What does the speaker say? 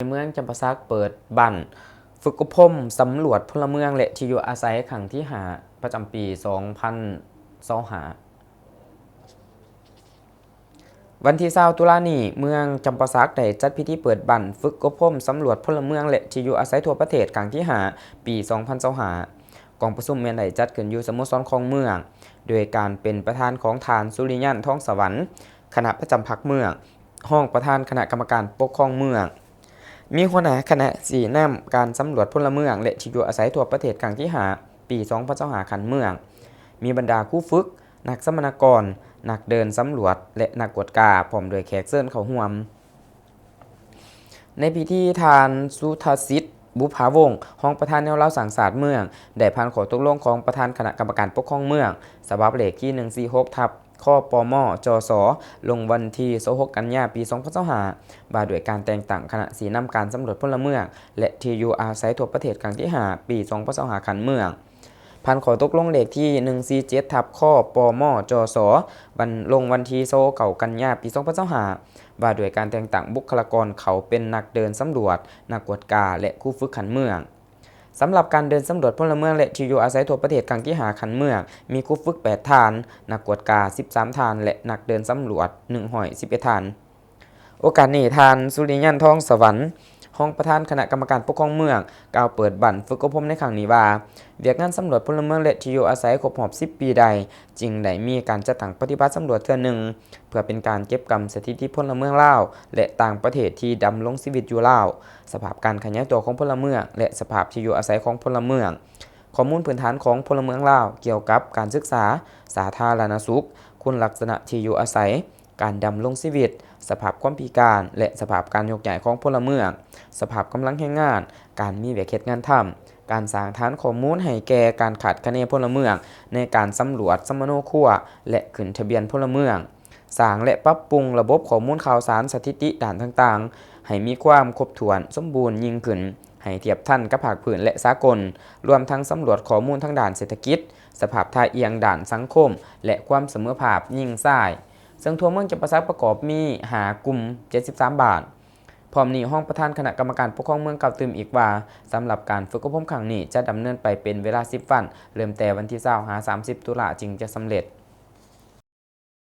ໃນເມືອງຈຳປາສັກເປີດບັ້ນຝຶກອົບຮົມສຳຫຼວດພົນລະເມືອງ ແລະ ທີ່ຢູ່ອາໄສຄັ້ງທີຫ້າ ປະຈຳປີສອງພັນຊາວຫ້າ. ວັນທີຊາວຕຸລານີ້, ເມືອງຈຳປາສັກໄດ້ຈັດພິທີເປີດບັ້ນຝຶກອົບຮົມສຳຫຼວດພົນລະເມືອງ ແລະ ທີ່ຢູ່ອາໄສທົ່ວປະເທດຄັ້ງທີຫ້າ ປີສອງພັນຊາວຫ້າ ກອງປະຊຸມແມ່ນໄດ້ຈັດຂຶ້ນຢູ່ສະໂມສອນຂອງເມືອງ ໂດຍການເປັນປະທານຂອງທ່ານ ສຸລິຍັນ ທອງສະຫວັນ ຄະນະປະຈຳພັກເມືອງ, ຮອງປະທານຄະນະກຳມະການປົກຄອງເມືອງ, ມີຫົວໜ້າຄະນະຊີ້ນຳການສຳຫຼວດພົນລະເມືອງ ແລະ ທີ່ຢູ່ອາໄສທົ່ວປະເທດຄັ້ງທີຫ້າ ປີສອງພັນຊາວຫ້າ ຂັ້ນເມືອງ, ມີບັນດາຄູຝຶກ, ນັກສຳມະນາກອນ, ນັກເດີນສຳຫຼວດ ແລະ ນັກກວດກາ, ພ້ອມດ້ວຍແຂກເຊີນເຂົ້າຮ່ວມ. ໃນພິທີ, ທ່ານ ສຸທະສິດ ບຸບຜາວົງ ຮອງປະທານແນວລາວສ້າງຊາດເມືອງ ໄດ້ຜ່ານຂໍ້ຕົກລົງຂອງປະທານຄະນະກຳມະການປົກຄອງເມືອງ ສະບັບເລກທີໜຶ່ງສີ່ຫົກ ທັບ ຄປມ ຈສ ລົງວັນທີຊາວຫົກ ກັນຍາ ປີສອງພັນຊາວຫ້າ ວ່າດ້ວຍການແຕ່ງຕັ້ງຄະນະຊີ້ນຳການສຳຫຼວດພົນລະເມືອງ ແລະ ທີ່ຢູ່ອາໄສທົ່ວປະເທດຄັ້ງທີຫ້າ ປີສອງພັນຊາວຫ້າ ຂັ້ນເມືອງ. ຜ່ານຂໍ້ຕົກລົງເລກທີໜຶ່ງສີ່ເຈັດ ທັບ ຄປມ ຈສ ວັນ ລົງວັນທີຊາວເກົ້າ ກັນຍາ ປີສອງພັນຊາວຫ້າ ວ່າດ້ວຍການແຕ່ງຕັ້ງບຸກຄະລາກອນເຂົ້າເປັນນັກເດີນສຳຫຼວດ, ນັກກວດກາ ແລະ ຄູຝຶກຂັ້ນເມືອງ. ສຳລັບການເດີນສຳຫຼວດພົນລະເມືອງ ແລະ ທີ່ຢູ່ອາໄສທົ່ວປະເທດຄັ້ງທີຫ້າ ຂັ້ນເມືອງ ມີຄູຝຶກແປດທ່ານ, ນັກກວດກາສິບສາມທ່ານ ແລະ ນັກເດີນສຳຫຼວດໜຶ່ງຮ້ອຍສິບເອັດທ່ານ. ໂອກາດນີ້, ທ່ານ ສຸລິຍັນ ທອງສະຫວັນ ຮອງປະທານຄະນະກຳມະການປົກຄອງເມືອງ ກ່າວເປີດບັ້ນຝຶກອົບຮົມໃນຄັ້ງນີ້ວ່າ, ວຽກງານສຳຫຼວດພົນລະເມືອງ ແລະ ທີ່ຢູ່ອາໄສຄົບຮອບສິບປີໄດ້, ຈຶ່ງໄດ້ມີການຈັດຕັ້ງປະຕິບັດສຳຫຼວດເທື່ອໜຶ່ງ ເພື່ອເປັນການເກັບກຳສະຖິຕິພົນລະເມືອງລາວ ແລະ ຕ່າງປະເທດທີ່ດຳລົງຊີວິດຢູ່ລາວ, ສະພາບການຂະຫຍາຍຕົວຂອງພົນລະເມືອງ ແລະ ສະພາບທີ່ຢູ່ອາໄສຂອງພົນລະເມືອງ, ຂໍ້ມູນພື້ນຖານຂອງພົນລະເມືອງລາວກ່ຽວກັບການສຶກສາ, ສາທາລະນະສຸກ, ຄຸນລັກສະນະທີ່ຢູ່ອາໄສ, ການດຳລົງຊີວິດ, ສະພາບຄວາມພິການ ແລະ ສະພາບການຍົກຍ້າຍຂອງພົນລະເມືອງ, ສະພາບກຳລັງແຮງງານ, ການມີວຽກເຮັດງານທຳ, ການສ້າງຖານຂໍ້ມູນໃຫ້ແກ່ການຄາດຄະເນພົນລະເມືອງໃນການສຳຫຼວດສຳມະໂນຄົວ ແລະ ຂຶ້ນທະບຽນພົນລະເມືອງ, ສ້າງ ແລະ ປັບປຸງລະບົບຂໍ້ມູນຂ່າວສານສະຖິຕິດ້ານຕ່າງໆ ໃຫ້ມີຄວາມຄົບຖ້ວນສົມບູນຍິ່ງຂຶ້ນ, ໃຫ້ທຽບທັນກັບພາກພື້ນ ແລະ ສາກົນ, ລວມທັງສຳຫຼວດຂໍ້ມູນທາງດ້ານເສດຖະກິດ, ສະພາບທ່າອ່ຽງດ້ານສັງຄົມ ແລະ ຄວາມສະເໝີພາບຍິງຊາຍ. ເຊິ່ງທົ່ວເມືອງຈຳປາສັກປະກອບມີຫ້າກຸ່ມເຈັດສິບສາມບ້ານ. ພ້ອມນີ້, ຮອງປະທານຄະນະກຳມະການປົກຄອງເມືອງກ່າວຕື່ມອີກວ່າ, ສຳລັບການຝຶກອົບຮົມຄັ້ງນີ້ຈະດຳເນີນໄປເປັນເວລາສິບວັນ, ເລີ່ມແຕ່ວັນທີຊາວຫາສາມສິບຕຸລາຈຶ່ງຈະສຳເລັດ.